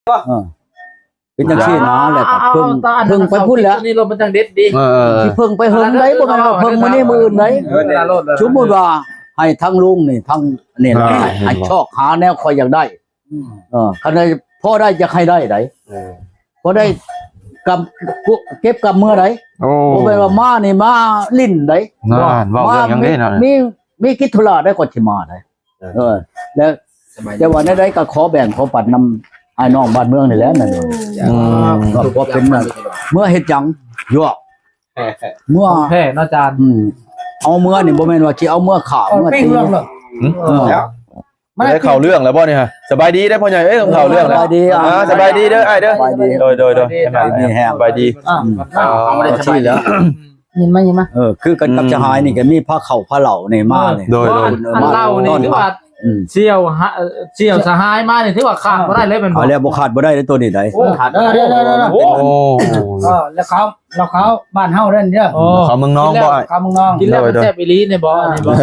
ເອີ ເປັນຈັ່ງຊີ້ນະ ແລ້ວກໍເພິ່ງ ເພິ່ງໄປພຸ້ນແຫຼະ ນີ້ລົມມັນຈັ່ງເດັດດີ ເອີ ຊິເພິ່ງໄປເຫິງໃດ ບໍ່ແມ່ນວ່າເພິ່ງມື້ນີ້ມື້ອື່ນໃດ ເອີ ສົມມຸດວ່າໃຫ້ທາງລຸງນີ້ ທາງນີ້ລະ ໃຫ້ຊອກຫາແນວຂ້ອຍຢາກໄດ້ ເອີ ຄັນໃດພໍໄດ້ຢາກໃຫ້ໄດ້ໃດ ເອີ ພໍໄດ້ກຳ ເກັບກຳເມືອໃດ ໂອ້ ບໍ່ແມ່ນວ່າມານີ້ມາຫຼິ້ນໃດ ນັ້ນ ເວົ້າເລື່ອງຫຍັງເດ້ນະ ມີ ມີກິດທຸລະໄດ໋ ກໍຊິມາໄດ໋ ເອີ ແລ້ວແຕ່ວ່າແນວໃດກໍຂໍແບ່ງຂໍປັນນຳອ້າຍນ້ອງບ້ານເມືອງນີ້ແຫຼະ ແມ່ນບໍ່ ອືມ ກໍບໍ່ເປັນ ເມືອເຮັດຫຍັງ ຢອກ ເມືອ ຂອງແທ້ເນາະອາຈານ ອືມ ເອົາເມືອນີ້ບໍ່ແມ່ນວ່າຊິເອົາເມືອຂ້າ ເອົາ ເມືອຕີ ເອີ ມາໄດ້ເຂົ້າເລື່ອງແລ້ວບໍ່ນີ້ຮະ ສະບາຍດີເດ້ພໍ່ໃຫຍ່ເອີຍ ເຂົ້າເລື່ອງແລ້ວ ສະບາຍດີ ອ່າ ອ່າ ສະບາຍດີເດີອ້າຍເດີ ສະບາຍດີ ໂດຍ ໂດຍ ໂດຍ ສະບາຍດີ ສະບາຍດີ ອືມ ອ່າ ເອົາມາໄດ້ສະບາຍດີ ຍິນມາ ຍິນມາ ເອີ ຄືກັນກັບ ອືມ ສະຫາຍນີ້ກໍມີພາເຂົ້າພາເຫຼົ້ານີ້ມານີ້ ໂດຍ ໂດຍ ອັນເຫຼົ້ານີ້ຖືວ່າ ອືມ ສ່ຽວຫະ ສ່ຽວສະຫາຍມານີ້ຖືວ່າຂາດບໍ່ໄດ້ເລີຍແມ່ນບໍ່ ເອົາແລ້ວບໍ່ຂາດບໍ່ໄດ້ເດ້ໂຕນີ້ໃດ ໂອ້ ຂາດ ເອີ ເດີ ເດີ ເດີ ໂອ້ ເອີ ແລ້ວເຂົາ ແລ້ວເຂົາບ້ານເຮົາເດ້ ເອີ ເຂົາເມືອງນອງບໍ່ ເຂົາເມືອງນອງ ກິນແລ້ວມັນແຊບອີ່ຫຼີນີ້ບໍ່ ນີ້ບໍ່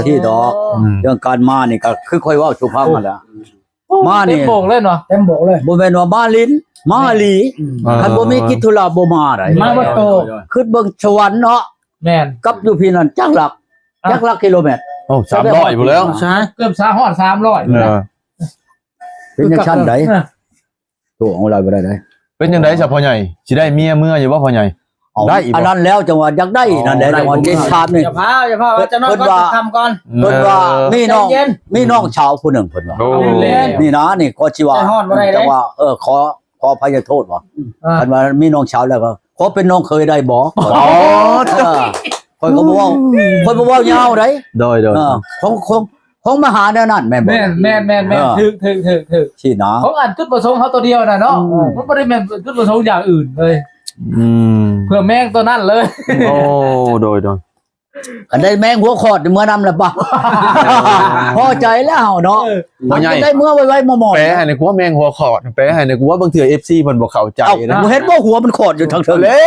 ທີ່ດອອກ ອືມ ເລື່ອງການມານີ້ກໍຄືຂ້ອຍເວົ້າສູ່ຟັງຫັ້ນແຫຼະ ໂອ້ ມານີ້ເຕັມໂບກເລີຍເນາະ ເຕັມໂບກເລີຍ ບໍ່ແມ່ນວ່າມາຫຼິ້ນ ມາອີ່ຫຼີ ອືມ ຄັນບໍ່ມີກິດທຸລະບໍ່ມາໃດ ມາບໍ່ໂຕ ຂຶ້ນເບິ່ງສະຫວັນເນາະ ແມ່ນ ກັບຢູ່ພີ້ນັ້ນຈັກຫຼັກ ອ່ະ ຈັກຫຼັກກິໂລແມັດ ໂອ້ ສາມຮ້ອຍພຸ້ນແລ້ວ ເກືອບສາມຮ້ອຍ ສາມຮ້ອຍ ເອີ ເປັນຈັ່ງຊັ້ນໃດ ເອີ ໂຕເອົາຫຼາຍບໍ່ໄດ້ໃດ ເປັນຈັ່ງໃດຊະພໍ່ໃຫຍ່ ຊິໄດ້ເມຍເມືອຢູ່ບໍ່ພໍ່ໃຫຍ່ ເອົາ ໄດ້ອີກບໍ່ ອັນນັ້ນແລ້ວຈັ່ງວ່າຢາກໄດ້ ເອົາ ນັ້ນແຫຼະ ຈັ່ງວ່າເຈັດສາມນີ້ ຢ່າພາ ຢ່າພາວ່າຈະນອນ ເພິ່ນວ່າ ກ່ອນ ເພິ່ນວ່າ ເອີ ມີນ້ອງ ໃຈເຢັນ ມີນ້ອງສາວຜູ້ໜຶ່ງເພິ່ນວ່າ ໂອ້ ນີ້ນະ ນີ້ກໍຊິວ່າ ແຕ່ຮອດບໍ່ໄດ້ເດ້ ຈັ່ງວ່າ ເອີ ຂໍ ຂໍອະໄພໂທດວ່າ ເອີ ຄັນວ່າມີນ້ອງສາວແລ້ວກໍຂໍເປັນນ້ອງເຂີຍໄດ້ບໍ່ ອໍ ເອີ ຂ້ອຍກໍບໍ່ເວົ້າ ຂ້ອຍບໍ່ເວົ້າຍາວໃດ ໂດຍ ໂດຍ ເອີ ຂອງ ຂອງ ຂອງມະຫາແນວນັ້ນແມ່ນບໍ່ ແມ່ນ ແມ່ນ ແມ່ນ ແມ່ນ ເອີ ຖືກ ຖືກ ຖືກ ຖືກ ຊີ້ນະ ຂອງອັນຈຸດປະສົງເຮົາຕົວດຽວນະເນາະ ອືມ ມັນບໍ່ໄດ້ແມ່ນຈຸດປະສົງຢ່າງອື່ນເລີຍ ອືມ ເພື່ອແມງຕົວນັ້ນເລີຍ ໂອ້ ໂດຍ ໂດຍ ຄັນໄດ້ແມງຫົວຂອດເມືອນຳລະບາດ ພໍໃຈແລ້ວເຮົາເນາະ ເອີ ມັນຈະໄດ້ເມືອໄວໆ ໝໍໆ ແປໃຫ້ໜ່ອຍກວ່າແມງຫົວຂອດ ແປໃຫ້ໜ່ອຍກວ່າ ບາງເທື່ອເອັຟຊີເພິ່ນບໍ່ເຂົ້າໃຈນະ ເຫັນບໍ່ ຫົວມັນຂອດຢູ່ທາງເທິງ ເອີ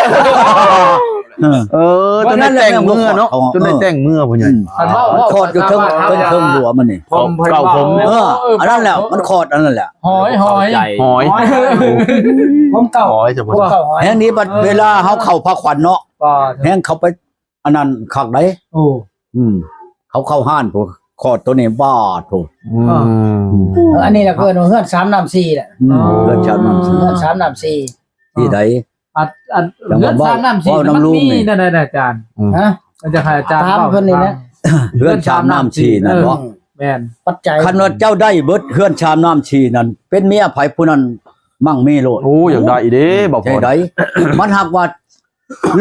ເອີ ເອີ ຈົນໄດ້ແຕ່ງເມືອເນາະ ເອີ ຈົນໄດ້ແຕ່ງເມືອ ພໍ່ໃຫຍ່ ອືມ ຄັນເວົ້າ ມັນຂອດຢູ່ເທິງ ເທິງ ເທິງຫົວມັນນີ້ ເກົ້າຜົມ ເອີ ເອີ ອັນນັ້ນແຫຼະ ມັນຂອດອັນນັ້ນແຫຼະ ຫອຍ ຫອຍ ຫອຍ ຜົມເກົ່າ ຫອຍ ຜົມເກົ່າ ຫອຍ ແຮງນີ້ບັດເວລາເຮົາເຂົ້າພາຂວັນເນາະ ແຮງເຂົ້າໄປ ອັນນັ້ນຄັກໃດ ໂອ້ ອືມ ເຂົາເຂົ້າຮ້ານພຸ້ນ ຂອດໂຕນີ້ບາດໂທ້ ອືມ ເອີ ອັນນີ້ລະເອີ້ນວ່າເຮືອນສາມນ້ຳສີ່ແຫຼະ ອືມ ເຮືອນສາມນ້ຳສີ່ ເຮືອນສາມນ້ຳສີ່ ທີ່ໃດ ອັນ ອັນ ເຮືອນສາມນ້ຳສີ່ ເວົ້ານຳລຸງນີ້ ມັນມີແນວໃດອາຈານ ອືມ ຮະ ມັນຈະໃຫ້ອາຈານຖາມເພິ່ນນີ້ແຫຼະ ເຮືອນສາມນ້ຳສີ່ນັ້ນເນາະ ເອີ ແມ່ນ ປັດໄຈ ຄັນວ່າເຈົ້າໄດ້ເບິດເຮືອນສາມນ້ຳສີ່ນັ້ນ ເປັນເມຍໃຜຜູ້ນັ້ນໝັ່ງມີໂລດ ໂອ້ ຢາກໄດ້ອີເດ້ ບໍ່ພໍໃດ ມັນຫາກວ່າ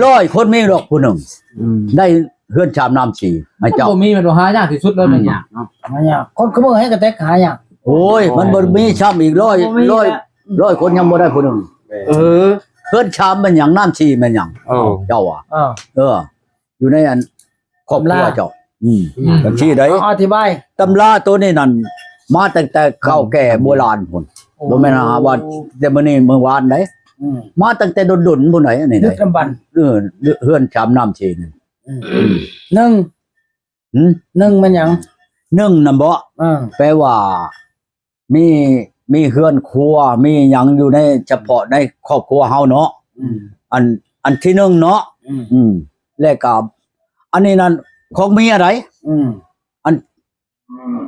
ຮ້ອຍຄົນມີດອກຜູ້ໜຶ່ງ ອືມ ໄດ້ເຮືອນສາມນ້ຳສີ່ໃຫ້ເຈົ້າ ບໍ່ມີ ມັນຫາຍາກທີ່ສຸດເລີຍ ອືມ ແມ່ນຫຍັງເນາະ ຫາຍາກ ຄົນຂະເມີໃຫ້ກະແຕັກຫາຍາກ ໂອ້ຍ ມັນບໍ່ມີຊ້ຳອີກ ຮ້ອຍ ບໍ່ມີ ຮ້ອຍ ແລ້ວ ຮ້ອຍຄົນຍັງບໍ່ໄດ້ຜູ້ໜຶ່ງ ເອີ ເຮືອນສາມແມ່ນຫຍັງ ນ້ຳສີ່ແມ່ນຫຍັງ ເອີ ເຈົ້າວ່າ ເອີ ເອີ ຢູ່ໃນອັນ ຄອບຄົວເຈົ້າ ອືມ ອືມ ຈັ່ງຊີ້ໃດ ເອົາ ອະທິບາຍ ຕຳລາໂຕນີ້ນັ້ນ ມາຕັ້ງແຕ່ເກົ່າແກ່ໂບລານພຸ້ນ ໂອ້ ບໍ່ແມ່ນຫາວ່າແຕ່ມື້ນີ້ມື້ວານໃດ ອືມ ມາຕັ້ງແຕ່ດົນໆ ພຸ້ນໃດ ອັນນີ້ໃດ ດຶກດຳບັນ ເອີ ເຮືອນສາມນ້ຳສີ່ນີ້ ອືມ ໜຶ່ງ ຫືມ ໜຶ່ງແມ່ນຫຍັງ ໜຶ່ງນັ້ນບໍ ເອີ ແປວ່າ ມີ ມີເຮືອນຄົວ ມີຫຍັງຢູ່ໃນ ສະເພາະໃນຄອບຄົວເຮົາເນາະ ອືມ ອັນ ອັນທີໜຶ່ງເນາະ ອືມ ອືມ ແລ້ວກໍ ອັນນີ້ນັ້ນຂອງເມຍໃດ ອືມ ອັນ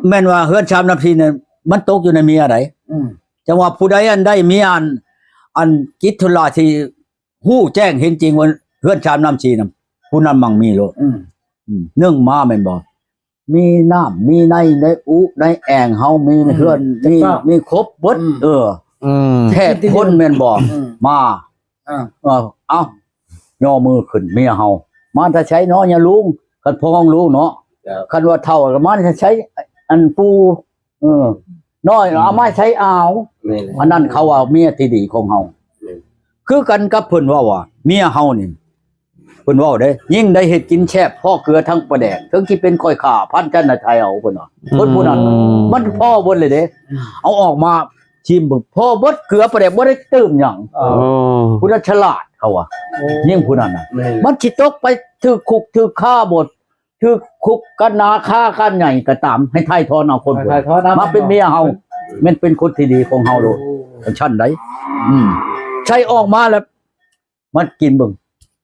ແມ່ນວ່າເຮືອນສາມນ້ຳສີ່ນັ້ນ ມັນຕົກຢູ່ໃນເມຍໃດ ອືມ ຈັ່ງວ່າຜູ້ໃດອັນໃດເມຍອັນ ອັນກິດທຸລາທີ່ ຮູ້ແຈ້ງເຫັນຈິງວ່າເຮືອນສາມນ້ຳສີ່ນະ ຜູ້ນັ້ນໝັ່ງມີໂລດ ອືມ ອືມ ໜຶ່ງມາແມ່ນບໍ່ ມີນ້ຳ ມີໃນ ໃນອຸໃນແອ່ງເຮົາ ມີ ອືມ ເຮືອນ ມີ ມີຄົບເບິດ ອືມ ເອີ ອືມ ແຂກຄົນແມ່ນບໍ່ ອືມ ມາ ອ່າ ເອີ ເອົ້າ ຍໍມືຂຶ້ນເມຍເຮົາ ມາແຕ່ໃສເນາະຍາລຸງ ຄັນພໍ່ຂອງລຸງເນາະ ຄັນວ່າເຖົ້າກໍມາແຕ່ໃສ ອັນປູ່ ເອີ ນ້ອຍ ອືມ ເອົາມາໃຊ້ອາວ ແມ່ນ ອັນນັ້ນເຂົາວ່າເມຍທີ່ດີຂອງເຮົາ ແມ່ນ ຄືກັນກັບເພິ່ນເວົ້າວ່າ ເມຍເຮົານີ້ ເພິ່ນເວົ້າເດ້ ຍິ່ງໄດ້ເຮັດກິນແຊບ ພໍເກືອທັງປາແດກ ເຖິງຊິເປັນຂ້ອຍຂ້າພັນຈັນນະໄທເອົາ ເພິ່ນວ່າ ອືມ ຄົນຜູ້ນັ້ນ ມັນພໍເບິດເລີຍເດ້ ອືມ ເອົາອອກມາຊິມເບິ່ງ ພໍເບິດເກືອປາແດກ ບໍ່ໄດ້ຕື່ມຫຍັງ ເອີ ຜູ້ນັ້ນສະຫຼາດ ເຂົາວ່າ ໂອ້ ຍິ່ງຜູ້ນັ້ນນະ ແມ່ນ ມັນຊິຕົກໄປຖືກຄຸກຖືກຄາບໍ່ ຖືກຄຸກກັນໜາຄາກັນໃຫຍ່ກໍຕາມ ໃຫ້ຖ່າຍທອນເອົາຄົນຜູ້ນັ້ນ ມາເປັນເມຍເຮົາ ແມ່ນເປັນຄົນທີ່ດີຂອງເຮົາໂລດ ໂອ້ ຊັ້ນໃດ ອືມ ໃສ່ອອກມາແລ້ວ ມາກິນເບິ່ງ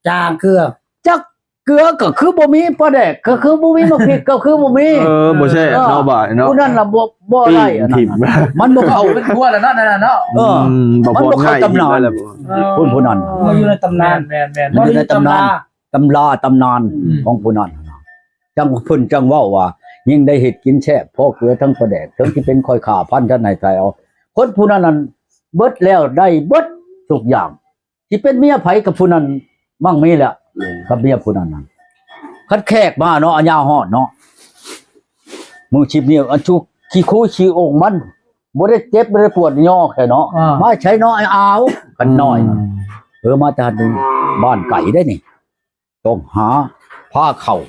ຈາງເກືອ ຈັກເກືອກໍຄືບໍ່ມີ ປາແດກກໍຄືບໍ່ມີ ໝາກພິກກໍຄືບໍ່ມີ ເອີ ບໍ່ແຊບເນາະ ເອີ ບາດເນາະ ຜູ້ນັ້ນລະບໍ່ ບໍ່ໄດ້ອັນນັ້ນ ມັນບໍ່ເຂົ້າ ເປັນຄົວແລ້ວເນາະ ນັ້ນນະເນາະ ເອີ ອືມ ມັນບໍ່ເຂົ້າຕຳນານ ເອີ ຄົນຜູ້ນັ້ນ ເອີ ຢູ່ໃນຕຳນານ ແມ່ນໆ ມັນຢູ່ໃນຕຳນານ ຕຳລາຕຳນານ ອືມ ຂອງຜູ້ນັ້ນ ຈັ່ງເພິ່ນຈັ່ງເວົ້າວ່າ ຍິ່ງໄດ້ເຮັດກິນແຊບ ພໍເກືອທັງປາແດກ ເຖິງຊິເປັນຂ້ອຍຂ້າພັນທັນໃຫ້ໄທເອົາ ຄົນຜູ້ນັ້ນນັ້ນເບິດແລ້ວ ໄດ້ເບິດທຸກຢ່າງ ຊິເປັນເມຍໃຜກັບຜູ້ນັ້ນ ມັກມີແຫຼະ ແມ່ນ ກັບເມຍຜູ້ນັ້ນນັ້ນ ຄັນແຂກມາເນາະ ອາຍາຮອດເນາະ ມືຊິບນິ້ວ ອັນຊຸກຂີ້ຄູຂີ້ອົງມັນ ບໍ່ໄດ້ເຈັບ ບໍ່ໄດ້ປວດຍໍແຄ່ເນາະ ອ່າ ມາໃສເນາະ ອ້າຍອາວ ກັນໜ້ອຍ ອືມ ເອີ ມາແຕ່ຫັ້ນ ບ້ານໄກເດ້ນີ້ ຕ້ອງຫາ ພາເຂົ້າ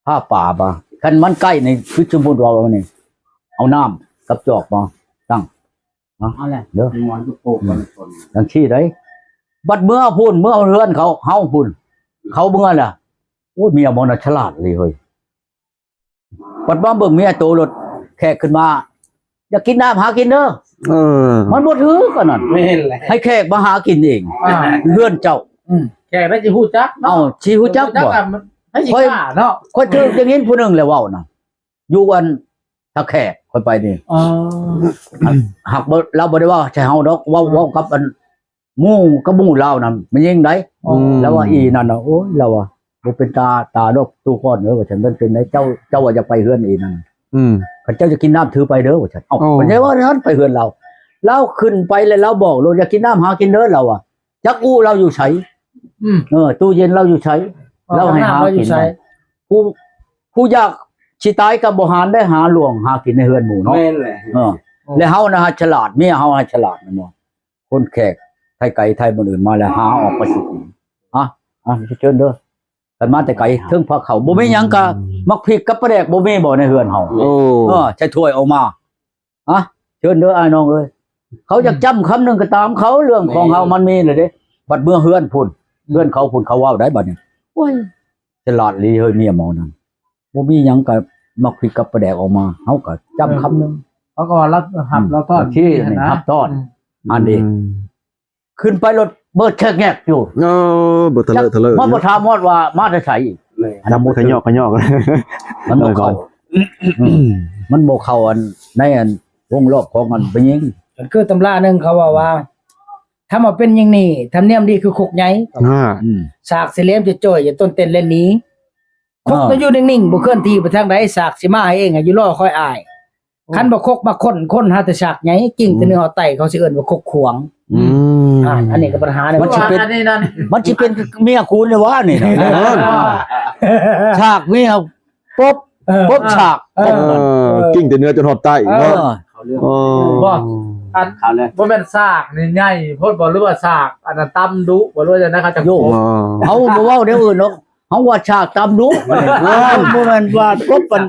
ພາປາມາ ຄັນມັນໃກ້ນີ້ ຄືສົມມຸດວ່ານີ້ ເອົານ້ຳກັບຈອກມາຕັ້ງ ເອົາແຫຼະ ເດີ ຈັ່ງຊີ້ໄດ໋ ບັດເມືອພຸ້ນ ເມືອເຮືອນເຂົາ ເຮົາພຸ້ນ ເຂົາເມືອລະ ໂອ້ຍ ເມຍມັນນະສະຫຼາດເລີຍເຮີ້ຍ ບັດມາເບິ່ງເມຍໂຕໂລດ ແຂກຂຶ້ນມາ ຢາກກິນນ້ຳຫາກິນເດີ ເອີ ມັນບໍ່ຖືກອັນນັ້ນ ແມ່ນແຫຼະ ໃຫ້ແຂກມາຫາກິນເອງ ອ່າ ເຮືອນເຈົ້າ ອືມ ແຂກໄດ້ຊິຮູ້ຈັກເນາະ ເອົ້າ ຊິຮູ້ຈັກບໍ່ ໃຫ້ຊິກ້າເນາະ ຂ້ອຍຖືກໄດ້ຍິນຜູ້ໜຶ່ງແຫຼະເວົ້ານະ ຢູ່ອັນທ່າແຂກ ຂ້ອຍໄປນີ້ ອໍ ຫາກບໍ່ ລາວບໍ່ໄດ້ເວົ້າໃສ່ເຮົາດອກ ເວົ້າ ອ່າ ເວົ້າກັບອັນ ໝູ່ກັບໝູ່ລາວນັ້ນ ແມ່ນຍິງໃດ ອໍ ລາວວ່າ ອີນັ້ນນະ ໂອ້ຍ ລາວວ່າ ບໍ່ເປັນຕາ ຕາດອກ ຕູ້ກ່ອນເອີຍ ວ່າຊັ້ນ ມັນເປັນໃດ ເຈົ້າ ເຈົ້າວ່າຈະໄປເຮືອນອີນັ້ນ ອືມ ຄັນເຈົ້າຈະກິນນ້ຳຖືໄປເດີ ວ່າຊັ້ນ ເອົ້າ ອໍ ເພິ່ນໄດ້ເວົ້ານັ້ນ ໄປເຮືອນລາວ ລາວຂຶ້ນໄປແລ້ວລາວບອກໂລດ ຢາກກິນນ້ຳຫາກິນເດີ ລາວວ່າ ຈັກອູ້ລາວຢູ່ໃສ ອືມ ເອີ ຕູ້ເຢັນລາວຢູ່ໃສ ອໍ ລາວໃຫ້ຫາກິນ ຜູ້ ຜູ້ຢາກຊິຕາຍກໍບໍ່ຫານໄດ້ ຫາຫຼວງຫາກິນໃນເຮືອນໝູ່ເນາະ ແມ່ນແຫຼະ ເອີ ອໍ ແລະເຮົານະ ສະຫຼາດ ເມຍເຮົາສະຫຼາດ ແມ່ນບໍ່ ຄົນແຂກໄທໄກໄທບ່ອນອື່ນມາແລ້ວ ຫາອອກໄປຊິກິນ ອ່ະ ອ່ະ ເຊີນເດີ ຄັນມາແຕ່ໄກ ເຖິງພາເຂົ້າ ບໍ່ມີຫຍັງກະ ໝາກພິກກັບປາແດກ ບໍ່ມີບໍ່ໃນເຮືອນເຮົາ ໂອ້ ເອີ ໃສ່ຖ້ວຍອອກມາ ອ່ະ ເຊີນເດີອ້າຍນ້ອງເອີຍ ເຂົາຢາກຈ້ຳຄຳໜຶ່ງກໍຕາມເຂົາ ເລື່ອງຂອງເຮົາມັນມີແລ້ວເດ້ ບັດເມືອເຮືອນພຸ້ນ ເຮືອນເຂົາພຸ້ນ ເຂົາເວົ້າໄດ້ບັດນີ້ ໂອ້ຍ ສະຫຼາດອີ່ຫຼີເຮີ້ຍ ເມຍໝໍນັ້ນ ບໍ່ມີຫຍັງກໍໝາກພິກກັບປາແດກອອກມາ ເຮົາກໍຈ້ຳຄຳໜຶ່ງ ເຂົາກໍວ່າຮັບ ຮັບ ອືມ ລາວຕ້ອນ ໂອເຄ ຮັບຕ້ອນ ອືມ ອັນນີ້ ອືມ ຂຶ້ນໄປລົດເບີດແຄກແງກຢູ່ ເອີ ບໍ່ທະເລີທະເລີ ມາບໍ່ຖາມຮອດວ່າມາແຕ່ໃສ ແມ່ນ ອັນນັ້ນບໍ່ຂະຍອກຂະຍອກ ມັນບໍ່ເຂົ້າ ເອີ ມັນບໍ່ເຂົ້າອັນ ໃນອັນວົງລອບຂອງອັນຜູ້ຍິງ ມັນຄືຕຳລາໜຶ່ງເຂົາເວົ້າວ່າ ຖ້າມາເປັນຢ່າງນີ້ ທຳນຽມດີຄືຄົກໃຫຍ່ ອ່າ ອືມ ສາກຊິແຫຼມຈະຈ່ອຍ ຈະຕົ້ນເຕັ້ນແລ່ນໜີ ຄົກ ເອີ ກໍຢູ່ນິ່ງໆ ບໍ່ເຄື່ອນທີ່ໄປທາງໃດ ສາກຊິມາໃຫ້ເອງ ໃຫ້ຢູ່ລໍຄອຍອ້າຍ ໂອ້ ຄັນບໍ່ຄົກມາຄົ້ນ ຄົ້ນຫາແຕ່ສາກໃຫຍ່ ກິ້ງແຕ່ເໜືອຮອດໃຕ້ ເຂົາຊິເອີ້ນວ່າຄົກຂວາງ ອືມ ອ່າ ອັນນີ້ກໍບັນຫາ ມັນຊິເປັນ ອັນນີ້ນັ້ນ ມັນຊິເປັນເມຍຄູນເລີຍຫວານີ້ນະ ສາກເມຍປົບ ເອີ ປົບສາກ ເອີ ກົບມັນ ເອີ ກິ້ງແຕ່ເໜືອຈົນຮອດໃຕ້ເນາະ ເອີ ເອີ ບໍ່ ອັນ ບໍ່ແມ່ນສາກນີ້ໃຫຍ່ໂພດບໍ່ ຫຼືວ່າສາກອັນນັ້ນຕ່ຳດຸບໍ່ ຫຼືວ່າຈັ່ງໃດ ເຂົາຈະ ໂຍ ເຮົາບໍ່ເວົ້າແນວອື່ນດອກ ເຮົາວ່າສາກຕ່ຳດຸ ບໍ່ແມ່ນວ່າກົບມັນ